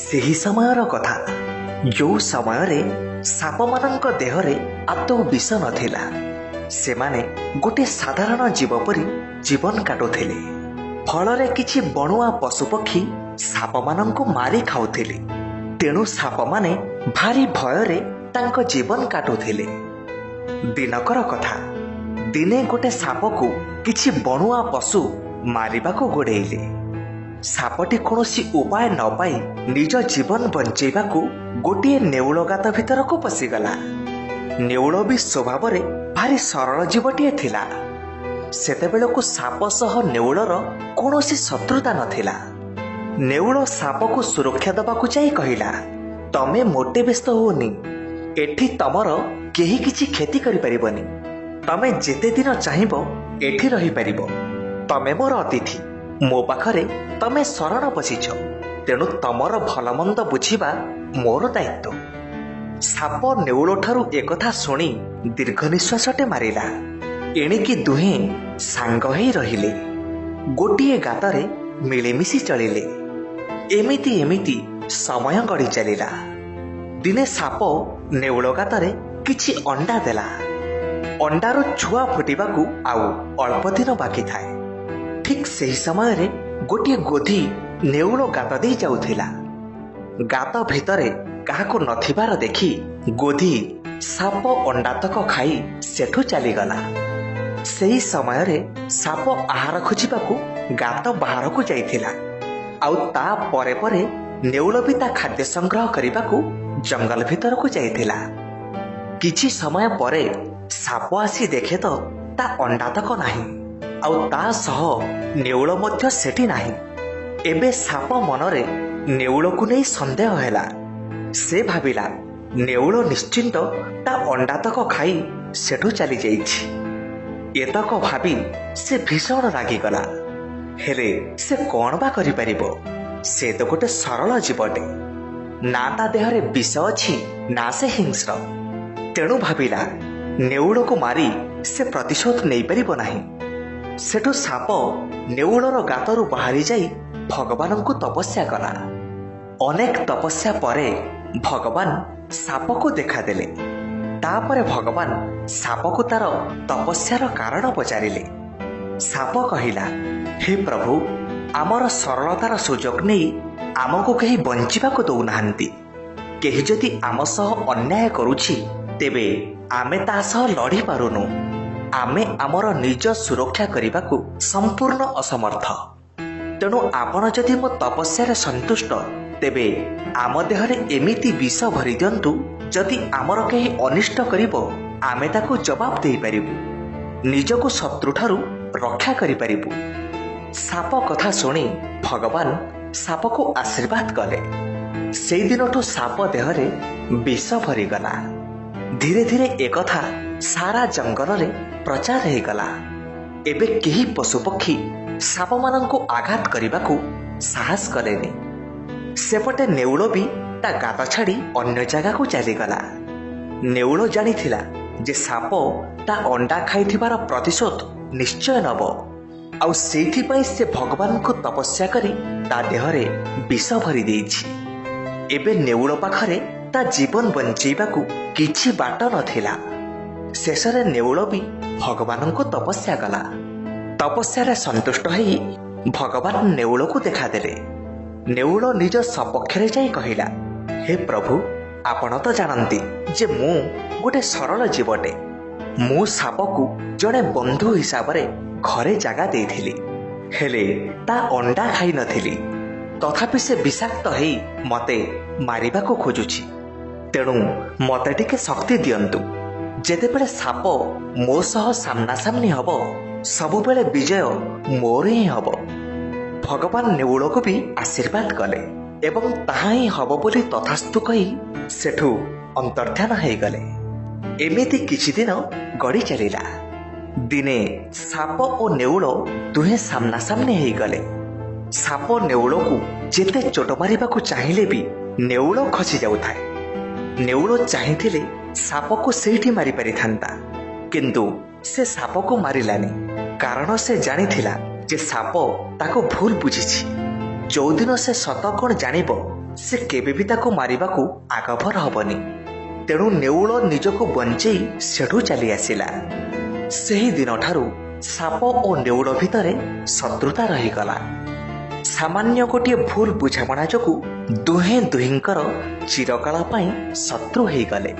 ସେହି ସମୟର କଥା, ଯୋଉ ସମୟରେ ସାପମାନଙ୍କ ଦେହରେ ଆଦୌ ବିଷ ନଥିଲା। ସେମାନେ ଗୋଟେ ସାଧାରଣ ଜୀବ ପରି ଜୀବନ କାଟୁଥିଲେ। ଫଳରେ କିଛି ବଣୁଆ ପଶୁପକ୍ଷୀ ସାପମାନଙ୍କୁ ମାରି ଖାଉଥିଲେ। ତେଣୁ ସାପମାନେ ଭାରି ଭୟରେ ତାଙ୍କ ଜୀବନ କାଟୁଥିଲେ। ଦିନକର କଥା, ଦିନେ ଗୋଟେ ସାପକୁ କିଛି ବଣୁଆ ପଶୁ ମାରିବାକୁ ଗୋଡ଼େଇଲେ। ସାପଟି କୌଣସି ଉପାୟ ନ ପାଇ ନିଜ ଜୀବନ ବଞ୍ଚେଇବାକୁ ଗୋଟିଏ ନେଉଳ ଗାତ ଭିତରକୁ ପଶିଗଲା। ନେଉଳ ବି ସ୍ୱଭାବରେ ଭାରି ସରଳ ଜୀବଟିଏ ଥିଲା। ସେତେବେଳକୁ ସାପ ସହ ନେଉଳର କୌଣସି ଶତ୍ରୁତା ନଥିଲା। ନେଉଳ ସାପକୁ ସୁରକ୍ଷା ଦେବାକୁ ଯାଇ କହିଲା, ତମେ ମୋଟେ ବ୍ୟସ୍ତ ହୁଅନି, ଏଠି ତମର କେହି କିଛି କ୍ଷତି କରିପାରିବନି। ତମେ ଯେତେ ଦିନ ଚାହିଁବ ଏଠି ରହିପାରିବ। ତମେ ମୋର ଅତିଥି, ମୋ ପାଖରେ ତମେ ଶରଣ ପଶିଛ, ତେଣୁ ତମର ଭଲମନ୍ଦ ବୁଝିବା ମୋର ଦାୟିତ୍ୱ। ସାପ ନେଉଳଠାରୁ ଏକଥା ଶୁଣି ଦୀର୍ଘ ନିଶ୍ୱାସଟେ ମାରିଲା। ଏଣିକି ଦୁହେଁ ସାଙ୍ଗ ହେଇ ରହିଲେ, ଗୋଟିଏ ଗାତରେ ମିଳିମିଶି ଚଳିଲେ। ଏମିତି ଏମିତି ସମୟ ଗଡ଼ି ଚାଲିଲା। ଦିନେ ସାପ ନେଉଳ ଗାତରେ କିଛି ଅଣ୍ଡା ଦେଲା। ଅଣ୍ଡାରୁ ଛୁଆ ଫୁଟିବାକୁ ଆଉ ଅଳ୍ପ ଦିନ ବାକି ଥାଏ। ଠିକ୍ ସେହି ସମୟରେ ଗୋଟିଏ ଗୋଧି ନେଉଳ ଗାତ ଦେଇ ଯାଉଥିଲା। ଗାତ ଭିତରେ କାହାକୁ ନଥିବାର ଦେଖି ଗୋଧି ସାପ ଅଣ୍ଡାତକ ଖାଇ ସେଠୁ ଚାଲିଗଲା। ସେହି ସମୟରେ ସାପ ଆହାର ଖୋଜିବାକୁ ଗାତ ବାହାରକୁ ଯାଇଥିଲା, ଆଉ ତା ପରେ ପରେ ନେଉଳ ବି ତା ଖାଦ୍ୟ ସଂଗ୍ରହ କରିବାକୁ ଜଙ୍ଗଲ ଭିତରକୁ ଯାଇଥିଲା। କିଛି ସମୟ ପରେ ସାପ ଆସି ଦେଖେ ତ ତା ଅଣ୍ଡାତକ ନାହିଁ, ଆଉ ତା ସହ ନେଉଳ ମଧ୍ୟ ସେଠି ନାହିଁ। ଏବେ ସାପ ମନରେ ନେଉଳକୁ ନେଇ ସନ୍ଦେହ ହେଲା। ସେ ଭାବିଲା, ନେଉଳ ନିଶ୍ଚିନ୍ତ ତା ଅଣ୍ଡାତକ ଖାଇ ସେଠୁ ଚାଲିଯାଇଛି। ଏତକ ଭାବି ସେ ଭୀଷଣ ରାଗିଗଲା। ହେଲେ ସେ କ'ଣ ବା କରିପାରିବ? ସେ ତ ଗୋଟେ ସରଳ ଜୀବଟେ, ନା ତା ଦେହରେ ବିଷ ଅଛି ନା ସେ ହିଂସ୍ର। ତେଣୁ ଭାବିଲା, ନେଉଳକୁ ମାରି ସେ ପ୍ରତିଶୋଧ ନେଇପାରିବ ନାହିଁ। ସେଠୁ ସାପ ନେଉଳର ଗାତରୁ ବାହାରି ଯାଇ ଭଗବାନଙ୍କୁ ତପସ୍ୟା କଲା। ଅନେକ ତପସ୍ୟା ପରେ ଭଗବାନ ସାପକୁ ଦେଖାଦେଲେ। ତାପରେ ଭଗବାନ ସାପକୁ ତାର ତପସ୍ୟାର କାରଣ ପଚାରିଲେ। ସାପ କହିଲା, ହେ ପ୍ରଭୁ, ଆମର ସରଳତାର ସୁଯୋଗ ନେଇ ଆମକୁ କେହି ବଞ୍ଚିବାକୁ ଦଉନାହାନ୍ତି। କେହି ଯଦି ଆମ ସହ ଅନ୍ୟାୟ କରୁଛି, ତେବେ ଆମେ ତା ସହ ଲଢ଼ି ପାରୁନୁ। ଆମେ ଆମର ନିଜ ସୁରକ୍ଷା କରିବାକୁ ସମ୍ପୂର୍ଣ୍ଣ ଅସମର୍ଥ। ତେଣୁ ଆପଣ ଯଦି ମୋ ତପସ୍ୟାରେ ସନ୍ତୁଷ୍ଟ, ତେବେ ଆମ ଦେହରେ ଏମିତି ବିଷ ଭରି ଦିଅନ୍ତୁ, ଯଦି ଆମର କେହି ଅନିଷ୍ଟ କରିବ ଆମେ ତାକୁ ଜବାବ ଦେଇପାରିବୁ, ନିଜକୁ ଶତ୍ରୁଠାରୁ ରକ୍ଷା କରିପାରିବୁ। ସାପ କଥା ଶୁଣି ଭଗବାନ ସାପକୁ ଆଶୀର୍ବାଦ କଲେ। ସେଇଦିନଠୁ ସାପ ଦେହରେ ବିଷ ଭରିଗଲା। ଧୀରେ ଧୀରେ ଏକଥା ସାରା ଜଙ୍ଗଲରେ ପ୍ରଚାର ହେଇଗଲା। ଏବେ କେହି ପଶୁପକ୍ଷୀ ସାପମାନଙ୍କୁ ଆଘାତ କରିବାକୁ ସାହସ କଲେନି। ସେପଟେ ନେଉଳ ବି ତା ଗାତ ଛାଡ଼ି ଅନ୍ୟ ଜାଗାକୁ ଚାଲିଗଲା। ନେଉଳ ଜାଣିଥିଲା ଯେ ସାପ ତା ଅଣ୍ଡା ଖାଇଥିବାର ପ୍ରତିଶୋଧ ନିଶ୍ଚୟ ନବ, ଆଉ ସେଇଥିପାଇଁ ସେ ଭଗବାନଙ୍କୁ ତପସ୍ୟା କରି ତା ଦେହରେ ବିଷ ଭରି ଦେଇଛି। ଏବେ ନେଉଳ ପାଖରେ ତା ଜୀବନ ବଞ୍ଚେଇବାକୁ କିଛି ବାଟ ନଥିଲା। ଶେଷରେ ନେଉଳ ବି ଭଗବାନଙ୍କୁ ତପସ୍ୟା କଲା। ତପସ୍ୟାରେ ସନ୍ତୁଷ୍ଟ ହେଇ ଭଗବାନ ନେଉଳକୁ ଦେଖାଦେଲେ। ନେଉଳ ନିଜ ସପକ୍ଷରେ ଯାଇ କହିଲା, ହେ ପ୍ରଭୁ, ଆପଣ ତ ଜାଣନ୍ତି ଯେ ମୁଁ ଗୋଟେ ସରଳ ଜୀବଟେ। ମୁଁ ସାପକୁ ଜଣେ ବନ୍ଧୁ ହିସାବରେ ଘରେ ଜାଗା ଦେଇଥିଲି, ହେଲେ ତା ଅଣ୍ଡା ଖାଇନଥିଲି। ତଥାପି ସେ ବିଷାକ୍ତ ହେଇ ମତେ ମାରିବାକୁ ଖୋଜୁଛି। ତେଣୁ ମତେ ଟିକେ ଶକ୍ତି ଦିଅନ୍ତୁ। ଯେତେବେଳେ ସାପ ମୋ ସହ ସାମ୍ନାସାମ୍ନି ହବ, ସବୁବେଳେ ବିଜୟ ମୋର ହିଁ ହବ। ଭଗବାନ ନେଉଳକୁ ବି ଆଶୀର୍ବାଦ କଲେ ଏବଂ ତାହା ହିଁ ହବ ବୋଲି ତଥାସ୍ତୁ କହି ସେଠୁ ଅନ୍ତର୍ଧ୍ୟାନ ହେଇଗଲେ। ଏମିତି କିଛି ଦିନ ଗଡ଼ି ଚାଲିଲା। ଦିନେ ସାପ ଓ ନେଉଳ ଦୁହେଁ ସାମ୍ନାସାମ୍ନି ହେଇଗଲେ। ସାପ ନେଉଳକୁ ଯେତେ ଚୋଟ ମାରିବାକୁ ଚାହିଁଲେ ବି ନେଉଳ ଖସି ଯାଉଥାଏ। ନେଉଳ ଚାହିଁଥିଲେ ସାପକୁ ସେଇଠି ମାରିପାରିଥାନ୍ତା, କିନ୍ତୁ ସେ ସାପକୁ ମାରିଲାନି, କାରଣ ସେ ଜାଣିଥିଲା ଯେ ସାପ ତାକୁ ଭୁଲ ବୁଝିଛି। ଯୋଉଦିନ ସେ ସତ କ'ଣ ଜାଣିବ, ସେ କେବେ ବି ତାକୁ ମାରିବାକୁ ଆଗଭର ହବନି। ତେଣୁ ନେଉଳ ନିଜକୁ ବଞ୍ଚେଇ ସେଠୁ ଚାଲି ଆସିଲା। ସେହି ଦିନଠାରୁ ସାପ ଓ ନେଉଳ ଭିତରେ ଶତ୍ରୁତା ରହିଗଲା। ସାମାନ୍ୟ ଗୋଟିଏ ଭୁଲ ବୁଝାମଣା ଯୋଗୁଁ ଦୁହେଁ ଦୁହିଁଙ୍କର ଚିରକାଳ ପାଇଁ ଶତ୍ରୁ ହେଇଗଲେ।